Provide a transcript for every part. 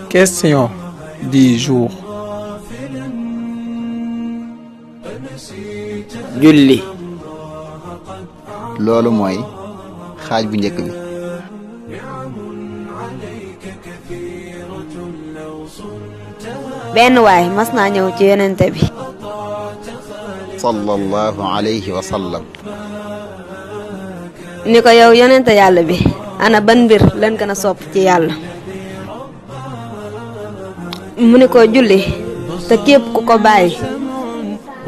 Question du jour. julli loolu mooy xaaj bu njëkk bi. benn waay mas naa ñëw ci yonente bi sallallahu alayhi wa sallam. ni ko yow yonente yàlla bi ana ban mbir leen gën a sopp ci yàlla mu ni ko julli te képp ku ko bàyyi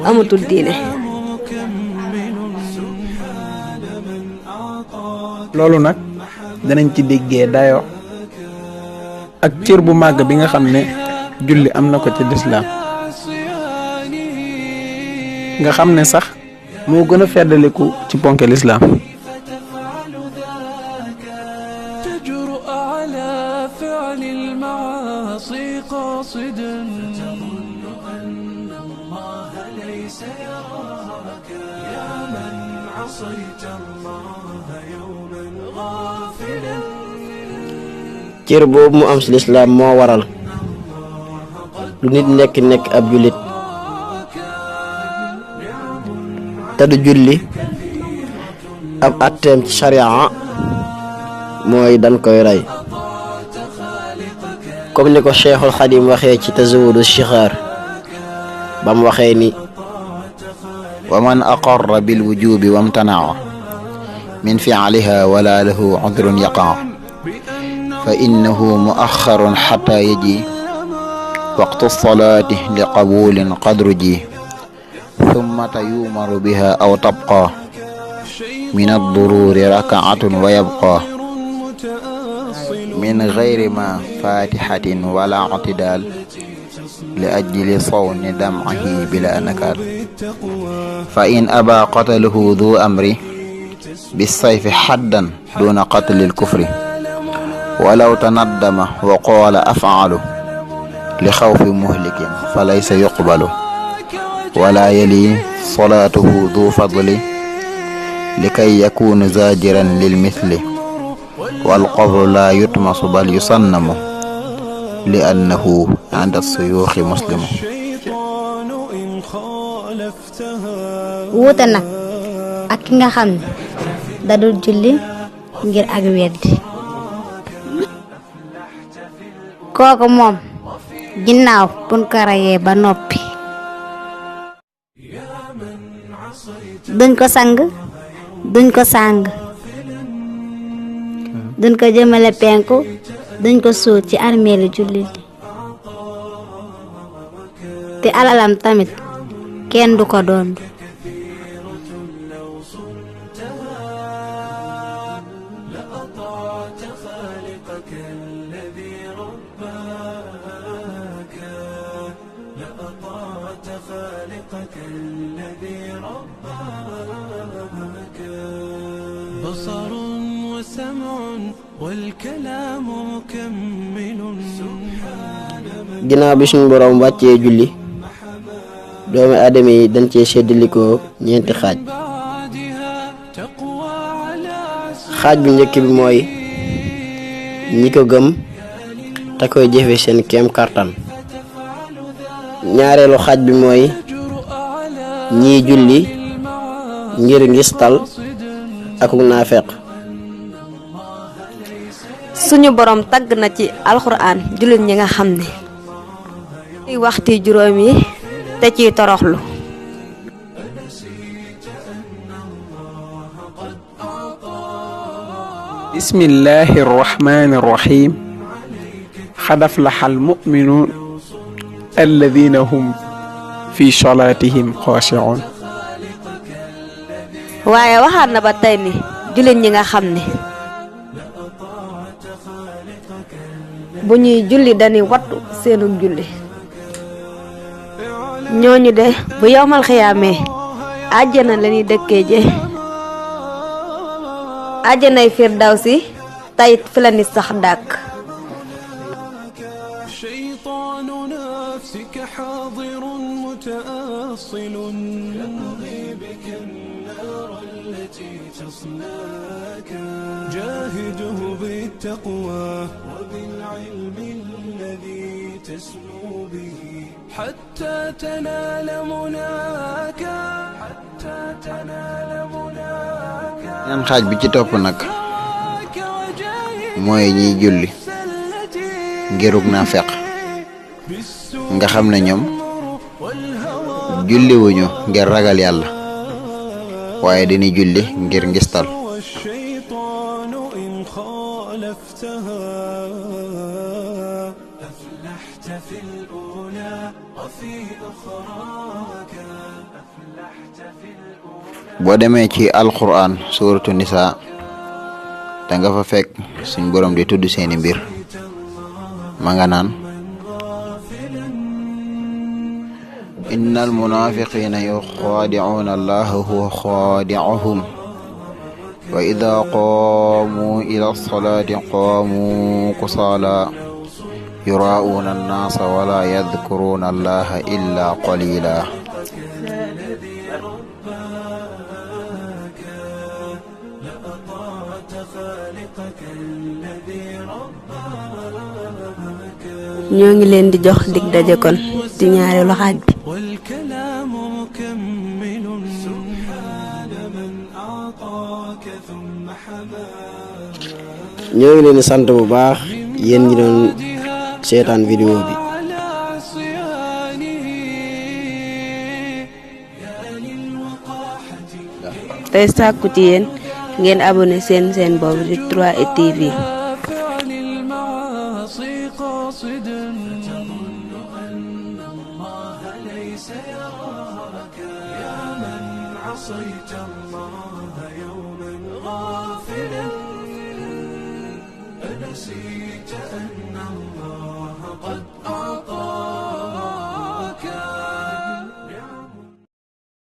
amatul diine. loolu nag danañ ci déggee dayoo ak cër bu màgg bi nga xam ne julli am na ko ci lislaam nga xam ne sax moo gën a feddaliku ci ponke lislaam. cër boobu mu am ci lislaam moo waral lu nit nekk ab jullit te du julli ab atteem ci sharia mooy dañ koy rey comme ni ko Cheikhul Xadim waxee ci Tazawudu Shixaar bam waxee ni wa man aqarra bil wujubi wamtanaa min fi'liha wala lahu udrun yaqa fa innahu muaxarun xata yaji waqtu salaati li qabulin qadru ji thumma yumaru biha aw tabqa min ad-dururi rakaatun wa yabqa min gayri ma fatihatin wala i'tidal li ajli sawni dam'ihi bila nakal fa in aba qataluhu du amri bisayfi xaddan duna qatlil kufri walaw tanaddama wa qaala af'alu li xawfi muhlikin fa laysa yuqbalu wala yali salaatuhu du fadli likay yakuna zajiran lil mithli wal qabru la yutmasu bal yusannamu li annahu inda suyuuxi muslimu. wuute nag ak ki nga xam ne dadul julli ngir ak weddi kooku moom ginnaaw buñ ko reyee ba noppi duñ ko sang duñ ko sàng duñ ko jëmale penku duñ ko suul ci armeelu jullit te alalam tamit kenn du ko doon. بصر وسمع والكلام مكمل. ginnaaw bi suñu boroom wàccee julli doomi aadama yi dañ cee séddalikoo ñeenti xaaj. xaaj bu njëkk bi mooy ñi ko gëm te koy jëfe seen kéem kartan. ñaareelu xaaj bi mooy ñii julli ngir ngistal ak naafeq. suñu borom tagg na ci alxuraan jullit ñi nga xam ne ci waxtu juróom yi te ciy toroxlu. bismillahi rrahmani rrahim xad aflaxa almuminuun alladina hum fi solatihim xaashicuun. waaye waxaat na ba tey ni jullit ñi nga xam ne bu ñuy julli dañuy wattu seenug julli ñooñu de bu yowmal xiyaamee àjjana lañuy dëkkee je àjjanay firdawsi tayit fi la ni sax dàkk. شيطان نفسك حاضر متأصل يقضي بك النار التي تصلاك جاهده بالتقوى وبالعلم الذي تسمو به حتى تنال مناك حتى تنال مناك ñaan xaaj bi ci topp nag mooy ñiy julli ngirug naafeq nga xam ne ñoom julli wuñu ngir ragal yàlla waaye dañuy julli ngir ngistal والشيطان إن خالفتها أفلحت في الأولى وفي أخراك أفلحت في الأولى boo demee ci alquran suratu nisa da nga fa fekk suñ borom di tudd seeni mbir ma nga naan innal munafiqina yukhadi'una allaha huwa khadi'uhum wa idha qamu ila salati qamu kusala yura'una an-nasa wa la yadhkuruna allaha illa qalila ñoo ngi leen di jox dig daje kon ci ñaareelu xaaj bi. والكلام مكمل سبحان من أعطاك ثم حماك ñoo ngi leen di sant bu baax yéen ñi doon seetaan vidéo bi على عصيانه يا للوقاحة tey sàkku ci yéen ngeen abonné seen boobu di 3A TV. فعل المعاصي قاصدا فتظن أن الله ليس يراك يا من عصيت الله يوما غافلا أنسيت أن